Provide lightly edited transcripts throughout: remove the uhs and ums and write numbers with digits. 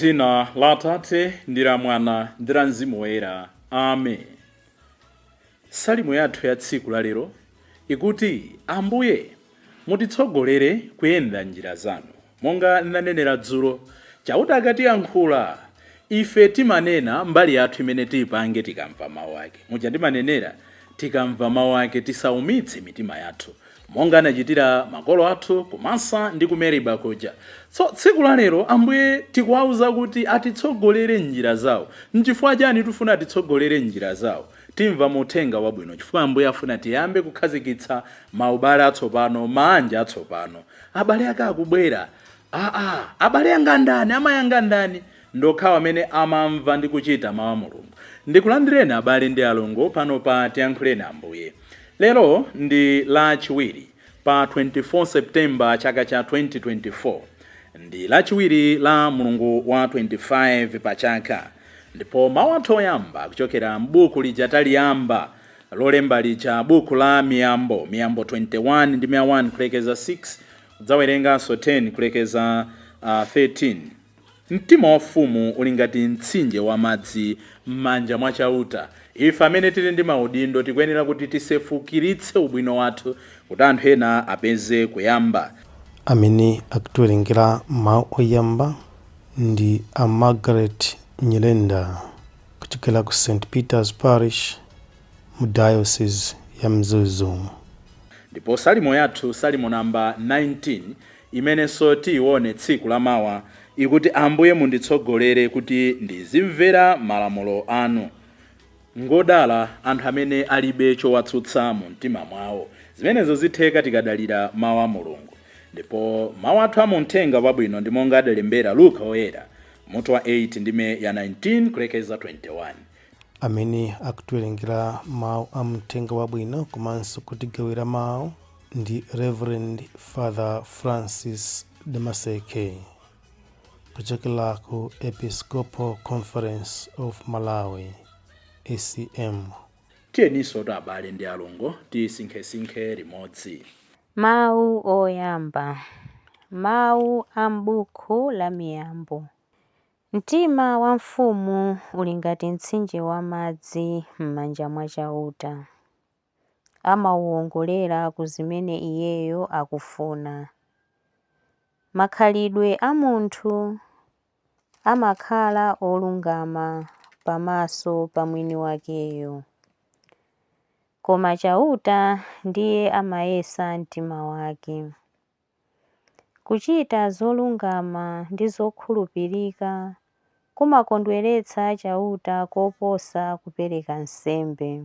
Dzina la Atate ndi la Mwana ndi la Mzimu Woyera. Amen. Salimo yathu ya tsiku la lero ikuti, Ambuye, mutitsogolere kuyenda njira zanu. Monga ndinanenera dzulo, Chauta akatiyankhula, ife timanena mbali yathu imene tiyipange tikamva mawu ake. Muja ndimanenera, tikamva mawu ake tisaumitse mitima yathu, monga anachitira makolo athu ku Masa ndi ku Meriba kuja. So tsiku la lero Ambuye tikuwauza kuti atitsogolere njira zawo. Nchifukwa chani tifuna atitsogolere njira zawo? Timva mu uthenga wabwino chifukwa Ambuye afuna tiyambe kukhazikitsa maubale atsopano, maanja atsopano. Abale ake akubwera. Aa, abale anga ndani? Amayi anga ndani? Ndokhawo amene amamva ndi kuchita mawu a Mulungu. Ndikulandireni abale ndi alongo pano pa Tiyankhuleni Ambuye. Lero ndi Lachiwiri pa 24 September chaka cha 2024. Ndi Lachiwiri la mulungu wa 25 pa chaka. Ndipo mawu athu oyamba kuchokera m'buku lija taliyamba lolemba lija, buku la Miyambo, Miyambo 21 ndi 1 kulekeza 6, kudzawerenganso 10 kulekeza 13. Mtima wa mfumu uli ngati mtsinje wa madzi m'manja mwa Chauta. Ife amene tili ndi maudindo tikuyenera kuti tisefukiritse ubwino wathu kuti anthu ena apeze kuyamba. Amene akutiwerengera mawu oyamba ndi a Margaret Nyirenda kuchokera ku St Peter's Parish mu Diocese ya Mzuzu. Ndipo salimo yathu, salimo namba 19, imenenso tiyione tsiku la mawa, ikuti, Ambuye munditsogolere kuti ndizimvera malamulo anu. Ngodala anthu amene alibe chowatsutsa mu mtima mwawo. Zimenezo zitheka tikadalira mawu a Mulungu. Ndipo mawu athu a mu uthenga wabwino ndi monga adalembera Luka Oyera, mutu wa 8 ndime ya 19 kulekeza 21. Amene akutiwerengera mawu a mthenga wabwino komanso kutigawira mawu ndi Reverend Father Francis Damaseke kuchokera ku Episcopal Conference of Malawi, ACM. Tiyeninso to abale ndi alongo tisinkhesinkhe limodzi. Mawu oyamba. Mawu a m'buku la Miyambo. Mtima wa mfumu uli ngati mtsinje wa madzi m'manja mwa Chauta. Amauwongolera ku zimene iyeyo akufuna. Makhalidwe a munthu amakhala olungama pamaso pa mwini wakeyo. Koma Chauta ndiye amayesa mtima wake. Kuchita zolungama ndi zokhulupirika kumakondweretsa Chauta koposa kupereka nsembe.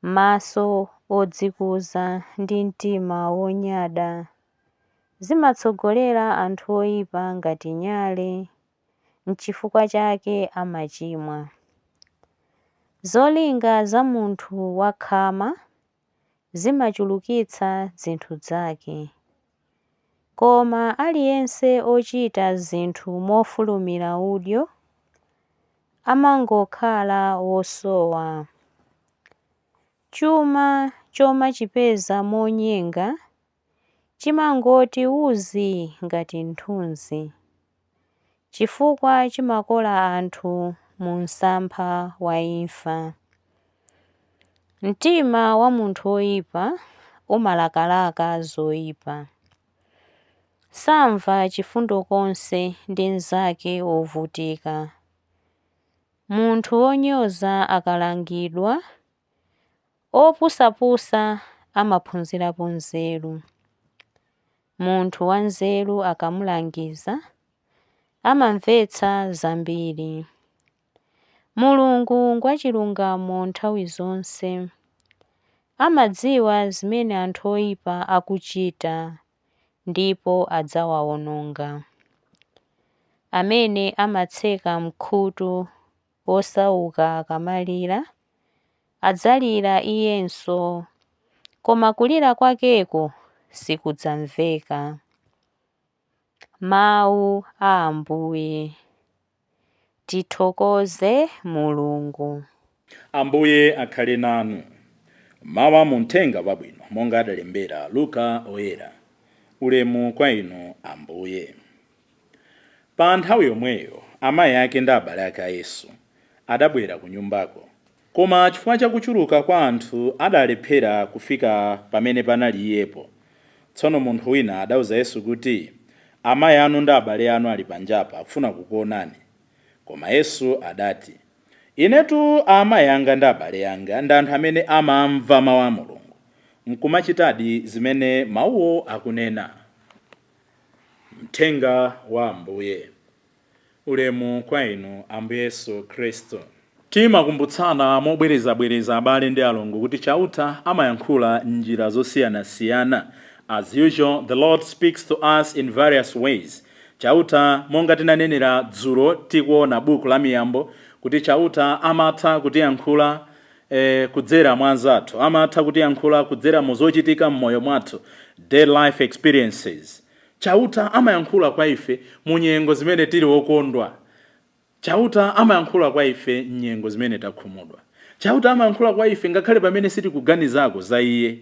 Maso odzikuza ndi mtima wonyada zimatsogolera anthu oyipa ngati nyale, n'chifukwa chake amachimwa. Zolinga za munthu wakhama zimachulukitsa zinthu zake. Koma aliyense ochita zinthu mofulumira udyo amangokhala wosowa. Chuma chomachipeza monyenga chimangoti wuzi ngati nthunzi, chifukwa chimakola anthu mu msampha wa imfa. Mtima wa munthu woyipa umalakalaka zoyipa. Samva chifundo konse ndi mnzake wovutika. Munthu wonyoza akalangidwa, opusapusa amaphunzirapo nzeru. Munthu wanzeru akamulangiza, amamvetsa zambiri. Mulungu ngwachilungamo nthawi zonse. Amadziwa zimene anthu oyipa akuchita ndipo adzawawononga. Amene amatseka mkhutu wosauka akamalira, adzalira iyenso, koma kulira kwakeko sikudzamveka. Mawu a Ambuye. Tithokoze Mulungu. Ambuye akhale nanu. Mawu a mu uthenga wabwino monga adalembera Luka Oyera. Ulemu kwa inu Ambuye. Pa nthawi yomweyo amayi ake ndi abale ake a Yesu adabwera ku nyumbako, koma chifukwa cha kuchuluka kwa anthu adalephera kufika pamene panali iyepo. Tsono munthu wina adauza Yesu kuti, "Amayi anu ndi abale anu ali panjapa, akufuna kukuonani." Koma Yesu adati, "Inetu amayi anga ndi abale anga ndi anthu amene amamva mawu a Mulungu nkumachitadi zimene mawuwo akunena." Mthenga wa Ambuye. Ulemu kwa inu, Ambuye Yesu Khristu. Timakumbutsana mobwerezabwereza, abale ndi alongo, kuti Chauta amayankhula njira zosiyanasiyana. As usual, the Lord speaks to us in various ways. Chauta, monga tinanenera dzulo tikuona buku la Miyambo, kuti Chauta amatha kutiyankhula kudzera mwa anzathu, amatha kutiyankhula kudzera mu zochitika m'moyo mwathu, day life experiences. Chauta amayankhula kwa ife mu nyengo zimene tili wokondwa. Chauta amayankhula kwa ife nyengo zimene takhumudwa. Chauta amayankhula kwa ife ngakhale pamene sitikuganizako za iye.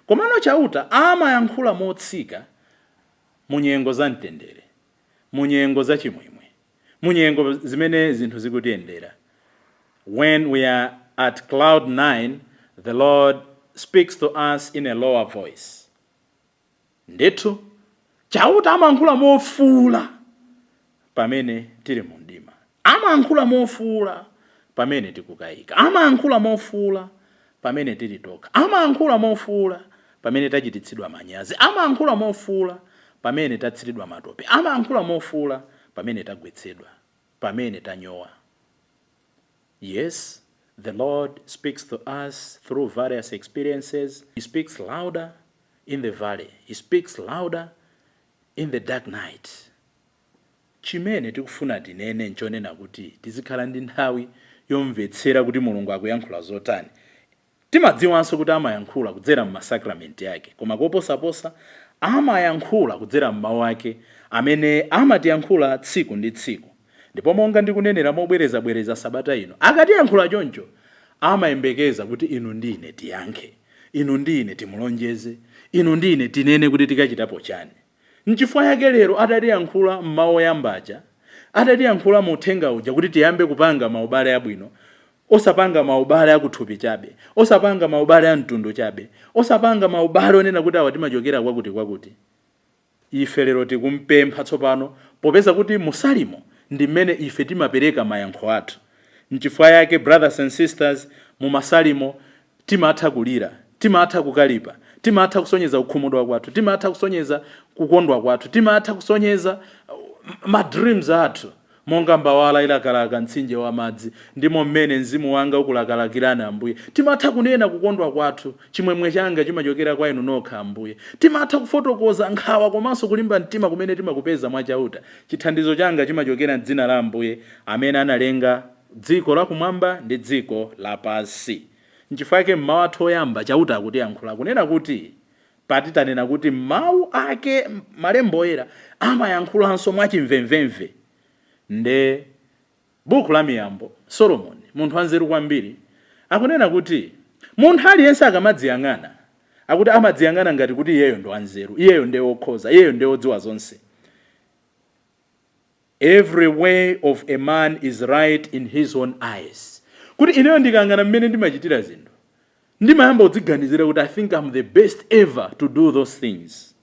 Komano Chauta amayankhula motsika mu nyengo za mtendere, mu nyengo za chimwemwe, mu nyengo zimene zinthu zikutiyendera. When we are at cloud nine, the Lord speaks to us in a lower voice. Ndithu, Chauta amayankhula mofuula pamene tili mu mdima, amayankhula mofuula pamene tikukayika, amayankhula mofuula pamene tili tokha, amayankhula mofuula pamene tachititsidwa manyazi, amayankhula mofuula pamene tatsiridwa matope, amayankhula mofuula pamene tagwetsedwa, pamene tanyowa. Yes, the Lord speaks to us through various experiences. He speaks louder in the valley. He speaks louder in the dark night. Chimene tikufuna tinene nchonena kuti tizikhala ndi nthawi yomvetsera kuti Mulungu akuyankhula zotani. Timadziwanso kuti amayankhula kudzera m'masakramenti ake, koma koposaposa amayankhula kudzera m'mawu ake amene amatiyankhula tsiku ndi tsiku. Ndipo monga ndikunenera mobwerezabwereza sabata ino, akatiyankhula choncho amayembekeza kuti inu ndi ine tiyankhe, inu ndi ine timulonjeze, inu ndi ine tinene kuti tikachitapo chani. Nchifukwa yake lero atatiyankhula mmawu oyambaja, atatiyankhula mu uthenga uja kuti tiyambe kupanga maubale abwino, osapanga maubale akuthupi chabe, osapanga maubale a mtundu chabe, osapanga maubale onena kuti awa timachokera kwakuti kwakuti. Ife lero tikumpempha tsopano, popeza kuti musalimo ndi mmene ife timapereka mayankho athu. Nchifukwa yake, brothers and sisters, mu masalimo timatha kulira, timatha kukalipa, timatha kusonyeza kukhumudwa kwathu, timatha kusonyeza kukondwa kwathu, timatha kusonyeza ma dreams athu. Monga mbawala ilakalaka mtsinje wa madzi, ndimo mmene mzimu wanga ukulakalakirani, Ambuye. Timatha kunena kukondwa kwathu: "Chimwemwe changa chimachokera kwa inu nokha, Ambuye." Timatha kufotokoza nkhawa komanso kulimba mtima kumene timakupeza mwachauta: "Chithandizo changa chimachokera mdzina la Ambuye amene analenga dziko lakumwamba ndi dziko lapansi." Nchifukwa yake mmawu athu oyamba Chauta akutiyankhula kunena kuti patitanena kuti mawu ake, malembo oyera, amayankhulanso mwachimvemvemve. Nde buku la Miyambo, Solomoni, munthu wanzeru kwambiri, akunena kuti munthu aliyense akamadziyang'ana, akuti amadziyang'ana ngati kuti iyeyo ndi wanzeru, iyeyo ndiye wokhoza, iyeyo ndiye wodziwa zonse. "Every way of a man is right in his own eyes." Kuti ineyo ndikang'ana mmene ndimachitira zinthu, ndimayamba kudziganizira kuti I think I'm the best ever to do those things.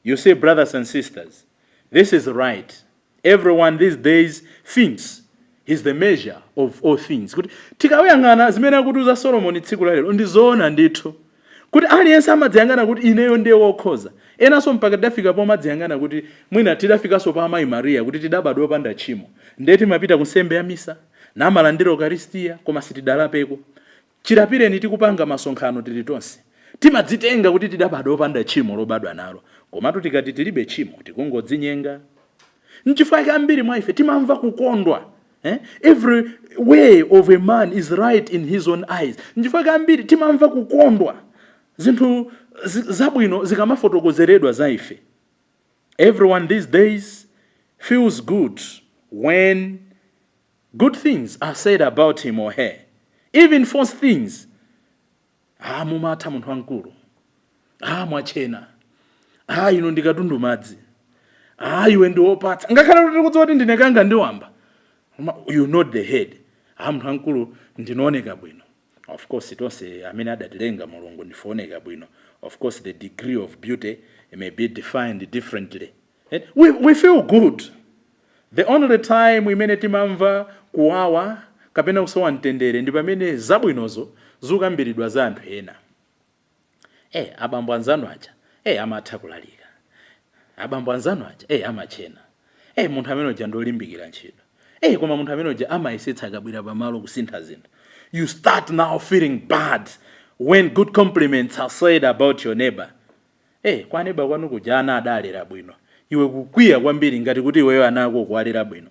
You see, brothers and sisters, this is right. Everyone these days thinks he's the measure of all things. Kuti tikawuyang'ana zimene akutiuza Solomoni tsiku la lero, ndi zoona ndithu kuti aliyense amadziyang'ana kuti ineyo ndiye wokhoza. Enanso mpaka tidafika pomadziyang'ana kuti mwina tidafikanso pa Amayi Mariya, kuti tidabadwa opanda tchimo. Ndiye timapita ku nsembe ya misa, namalandira Ukaristiya, koma sitidalapeko. Chilapireni tikupanga masonkhano tili tonse, timadzitenga kuti tidabadwa opanda tchimo lobadwa nalo. Komatu tikati tilibe tchimo, tikungodzinyenga. Nchifukwa chake ambiri mwa ife timamva kukondwa, eh? "Every way of a man is right in his own eyes." Nchifukwa chake ambiri timamva kukondwa zinthu zabwino zikamafotokozeredwa za ife. Everyone these days feels good when good things are said about him or her, even false things. "Ah, mumatha, munthu wamkulu. Ah, mwachena. Ah, ino ndi katundu madzi. Ah, iwe ndi wopatsa, ngakhale kuti tikudziwa kuti ndine kanga ndiwamba. Koma you nod the head. Ah, munthu wamkulu, ndinooneka bwino. Of course, tonse amene adatilenga Mulungu ndifooneka bwino. Of course, the degree of beauty may be defined differently. We feel good. The only time imene timamva kuwawa kapena kusowa mtendere ndi pamene zabwinozo zikukambiridwa za anthu ena. Abambo anzanu aja amatha kulalika. Abambo anzanu aja amachena. Munthu amene uja ndolimbikira ntchito. Koma munthu amene uja amayesetsa akabwera pamalo kusintha zinthu. You start now feeling bad when good compliments are said about your neighbor. Kwa neighbor kwanu kuja ana adalera bwino. Iwe kukwiya kwambiri ngati kuti iweyo ana ako kuwalera bwino.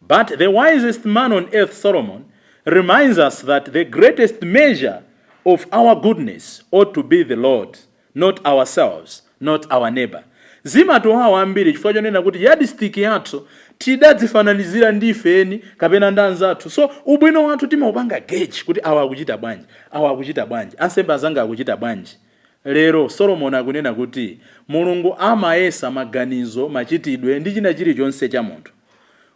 But the wisest man on earth, Solomon, reminds us that the greatest measure of our goodness ought to be the Lord, not ourselves, not our neighbor. Zimatowawa ambiri chifukwa chonena kuti yardstick yathu tidadzifananizira ndi ifeni kapena ndi anzathu. So ubwino wathu timaupanga gauge kuti awa akuchita bwanji, awa akuchita bwanji, ansembe azanga akuchita bwanji. Lero Solomon akunena kuti Mulungu amayesa maganizo, machitidwe ndi china chilichonse cha munthu,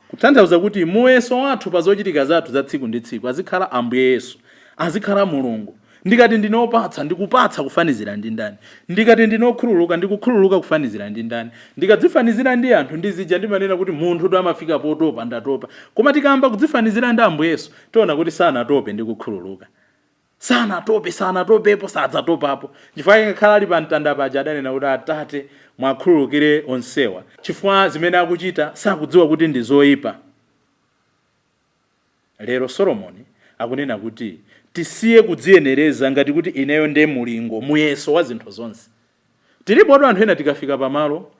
kutanthauza kuti muyeso wathu pa zochitika zathu za tsiku ndi tsiku azikhala Ambuye Yesu, azikhala Mulungu. Ndikati ndinopatsa, ndikupatsa kufanizira ndi ndani? Ndikati ndinokhululuka, ndikukhululuka kufanizira ndi ndani? Ndikadzifanizira ndi anthu, ndizija ndimanena kuti munthu tu amafika potopa, ndatopa. Koma tikamba kudzifanizira ndi Ambuye Yesu, tiona kuti sanatope ndi kukhululuka, sanatope, sanatopepo, sadzatopapo. Chifukwa ngakhala ali pa mtanda paja adanena kuti, "Atate, mwakhululukire onsewa, chifukwa zimene akuchita sakudziwa kuti ndi zoyipa." Lero Solomoni akunena kuti tisiye kudziyenereza ngati kuti ineyo ndiye mulingo, muyeso wa zinthu zonse. Tilipo anthu ena tikafika pamalo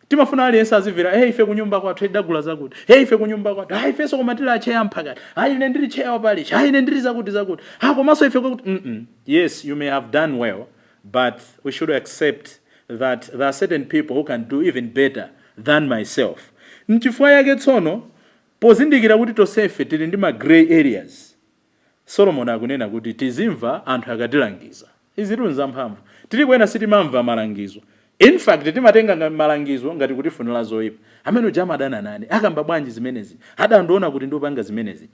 timafuna aliyense azimvera, "Hey, ife kunyumba kwathu tidagula zakuti. Hey, ife kunyumba kwathu, hayi, ifenso koma tili acheya mphakati. Hayi, ine ndili cheya wapalichi. Hayi, ine ndili zakuti zakuti. Ha, komanso ife kwakuti." Yes, you may have done well, but we should accept that there are certain people who can do even better than myself. Nchifukwa yake tsono, pozindikira kuti tonsefe tili ndi ma gray areas, Solomon akunena kuti tizimva anthu akatilangiza. Izi tuli zamphamvu. Tili kwena sitimamva malangizo. In fact, timatenga malangizo ngati kutifunira zoyipa. Amene uja amadana nane, akamba bwanji zimenezi? Adandiona kuti ndiopanga zimenezi.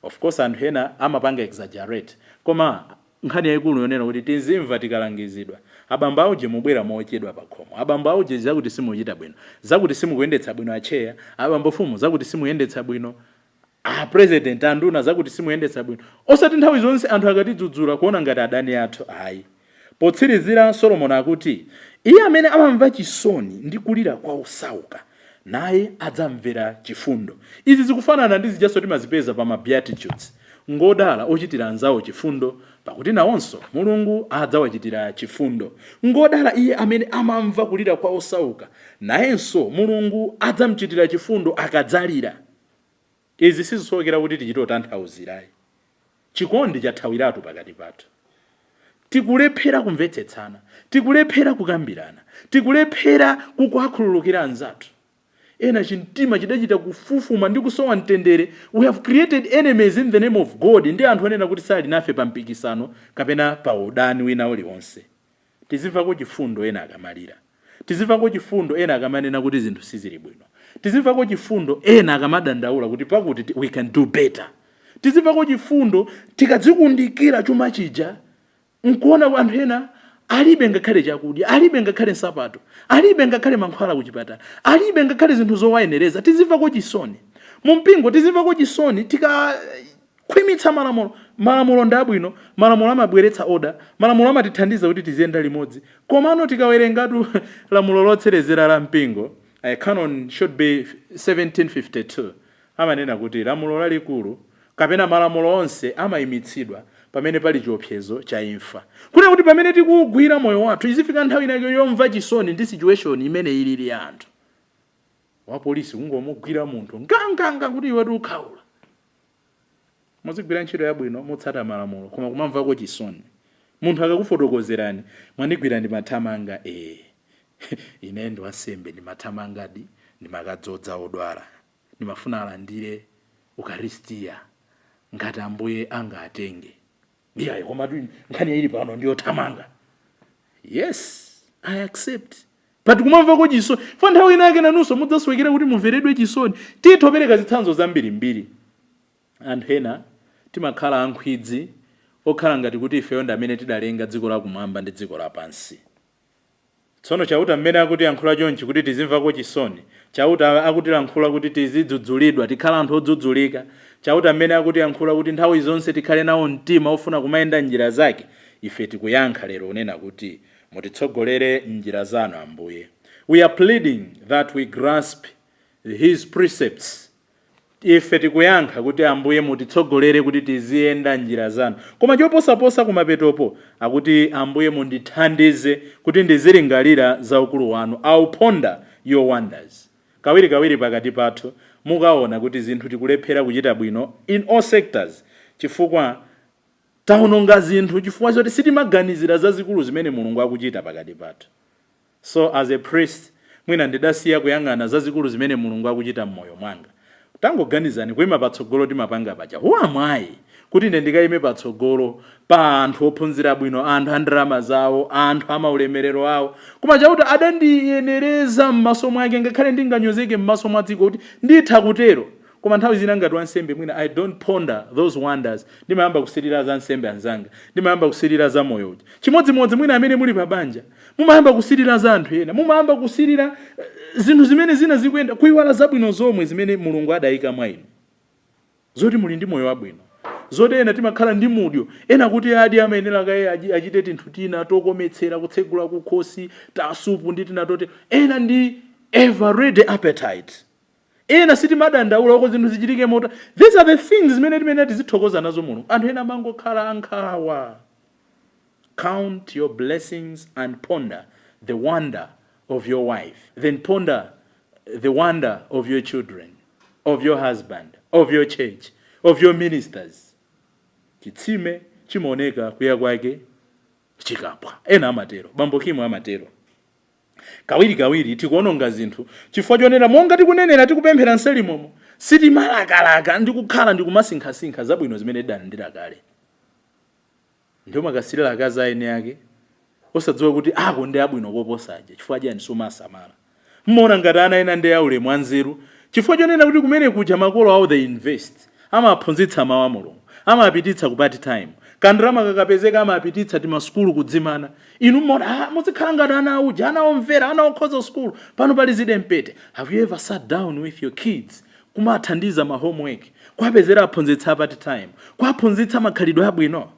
Of course, anthu ena amapanga exaggerate, koma nkhani yayikulu yonena kuti tizimva tikalangizidwa. Abambo auje mubwera mochedwa pakhomo. Abambo auje, zakuti simuchita bwino, zakuti simukuyendetsa bwino. Acheya, abambo fumu, zakuti simuyendetsa bwino. A president, anduna, zakuti simuyendetsa bwino. Osati nthawi zonse anthu akatidzudzula kuona ngati adani athu, ayi. Potsirizira, Solomon akuti iye amene amamva chisoni ndi kulira kwa osauka, naye adzamvera chifundo. Izi zikufanana ndi zijaso timazipeza pa ma Beatitudes: "Ngodala ochitira anzawo chifundo, pakuti nawonso Mulungu adzawachitira chifundo." Ngodala iye amene amamva kulira kwa osauka, nayenso Mulungu adzamchitira chifundo akadzalira. Izi sizisowekera kuti tichite otanthauzirayi. Chikondi chathawiratu pakati pathu. Tikulephera kumvetsetsana, tikulephera kukambirana, tikulephera kukuwakhululukira anzathu ena. Chimtima chidachita kufufuma ndi kusowa mtendere. We have created enemies in the name of God ndi anthu onena kuti sali nafe pa mpikisano kapena pa udani wina uliwonse. Tizimvako chifundo ena akamalira, tizimvako chifundo ena akamanena kuti zinthu sizili bwino, tizimvako chifundo ena akamadandaula kuti pakuti we can do better. Tizimvako chifundo tikadzikundikira chuma chija nkuona anthu ena alibe ngakhale chakudya, alibe ngakhale nsapato, alibe ngakhale mankhwala kuchipatala, alibe ngakhale zinthu zowayenereza. Tizimvako chisoni mu mpingo, tizimvako chisoni tikakhwimitsa malamulo. Malamulo ndi abwino, malamulo amabweretsa order, malamulo amatithandiza kuti tiziyenda limodzi. Komano tikawerengatu lamulo lotserezera la mpingo, canon should be 1752, amanena kuti lamulo lalikulu kapena malamulo onse amayimitsidwa pamene pali chiopsezo cha imfa. Kuna kuti pamene tikugwira moyo wathu, izifika nthawi inake yomva chisoni ndi situation imene ilili ya anthu. Wapolisi kungomugwira munthu nganganga kuti iwe ukhaula. Muzigwira ntchito yabwino mutsata malamulo, koma kumamvako chisoni munthu akakufotokozerani, "Mwandigwira, ndimathamanga." Ine ndi wansembe, ndimathamangadi, ndimakadzodza odwala, ndimafuna alandire ukaristiya ngati Ambuye angatenge. Iyayi, koma nkhani ili pano ndiyothamanga. Yes, I accept. But kumamvako chisoni fa nthawi inake nanunso mudzasowekera kuti mumveredwe chisoni. Titha kupereka zitsanzo zambirimbiri. Anthu ena timakhala ankhwidzi, okhala ngati kuti ifeyo ndi amene tidalenga dziko lakumwamba ndi dziko lapansi. Tsono Chauta mmene akutiyankhula chonchi kuti tizimvako chisoni, Chauta akutilankhula kuti tizidzudzulidwa, tikhala anthu odzudzulika, Chauta mmene akutiyankhula kuti nthawi zonse tikhale nawo mtima ofuna kumayenda njira zake, ife tikuyankha lero kunena kuti mutitsogolere njira zanu, Ambuye. We are pleading that we grasp His precepts. Ife tikuyankha kuti Ambuye mutitsogolere kuti tiziyenda njira zanu. Koma choposaposa, kumapetopo akuti, Ambuye mundithandize kuti ndizilingalira za ukulu wanu. I'll ponder your wonders. Kawirikawiri pakati pathu mukaona kuti zinthu tikulephera kuchita bwino in all sectors chifukwa taononga zinthu, chifukwa choti sitimaganizira zazikulu zimene Mulungu akuchita pakati pathu. So as a priest, mwina ndidasiya kuyang'ana zazikulu zimene Mulungu akuchita m'moyo mwanga. Tangoganizani, kuyima patsogolo timapanga paja, who am I kuti ine ndikayime patsogolo pa anthu ophunzira bwino, anthu a ndalama zawo, anthu amaulemerero awo? Koma Chauta adandiyenereza m'maso mwake, ngakhale ndinganyozeke m'maso mwa dziko, kuti nditha kutero. Koma nthawi zina ngati wansembe mwina I don't ponder those wonders. Ndimayamba kusilira za nsembe anzanga, ndimayamba kusilira za moyo uja. Chimodzimodzi mwina amene muli pa banja, mumayamba kusilira za anthu ena, mumayamba kusilira zinthu zimene zina zikuyenda, kuyiwala zabwino zomwe zimene Mulungu adayika mwa inu, zoti muli ndi moyo wabwino, zoti ena timakhala ndi mudyo, ena kuti adi amayenera kaye achite tinthu tina tokometsera, kutsegula kukhosi, tasupu ndi tina tote. Ena ndi ever ready appetite, ena sitimadandaula uko zinthu zichitike mota. These are the things zimene timene tizithokoza nazo Mulungu. Anthu ena amangokhala ankhawa. Count your blessings and ponder the wonder of your wife, then ponder the wonder of your children, of your husband, of your church, of your ministers. Chitsime chimaoneka kuya kwake chikapwa, ena amatero, bambo Kimu amatero. Kawirikawiri tikuononga zinthu chifukwa chonena, monga tikunenera, tikupemphera msalimomo, sitimalakalaka ndi kukhala ndi kumasinkhasinkha zabwino zimene tidalandira kale. Ndiwo makasirira akazi aene ake, osadziwa kuti ako ndi abwino koposaja. Chifukwa chani sumasamala? Mmaona ngati ana ena ndi aulemu, anzeru, chifukwa chonena kuti kumene kuja makolo awo they invest, amaphunzitsa mawu a Mulungu, amapititsa ku part time, kandalama kakapezeka amapititsa timasukulu kudzimana. Inu mmaona, ah, muzikhala ngati ana auja, ana omvera, ana okhoza sukulu. Pano pali zidempete. Have you ever sat down with your kids kumathandiza ma homework, kuwapezera aphunzitsa part time, kuwaphunzitsa makhalidwe abwino?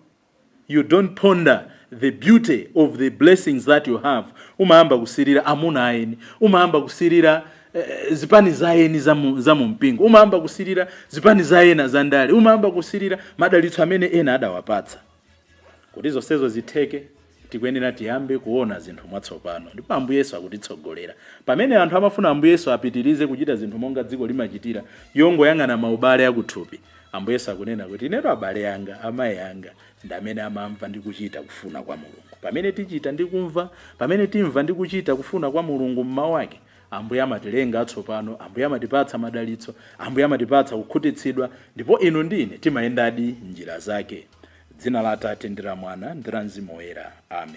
You don't ponder the beauty of the blessings that you have. Umayamba kusirira amuna aeni, umayamba kusirira zipani za eni za mu mpingo, umayamba kusirira zipani za ena za ndale, umayamba kusirira madalitso amene ena adawapatsa. Kuti zonsezo zitheke, tikuyenera tiyambe kuona zinthu mwatsopano, ndipo Ambuye Yesu akutitsogolera. Pamene anthu amafuna Ambuye Yesu apitirize kuchita zinthu monga dziko limachitira, yongoyang'ana maubale akuthupi, Ambuye Yesu akunena kuti inetu abale anga, amayi anga ndi amene amamva ndi kuchita kufuna kwa Mulungu. Pamene tichita ndi kumva, pamene timva ndi kuchita kufuna kwa Mulungu mmawu ake, Ambuye amatilenga atsopano, Ambuye amatipatsa madalitso, Ambuye amatipatsa kukhutitsidwa, ndipo inu ndi ine timayendadi njira zake. Dzina la Atate ndi la Mwana ndi la Mzimu Woyera, amen.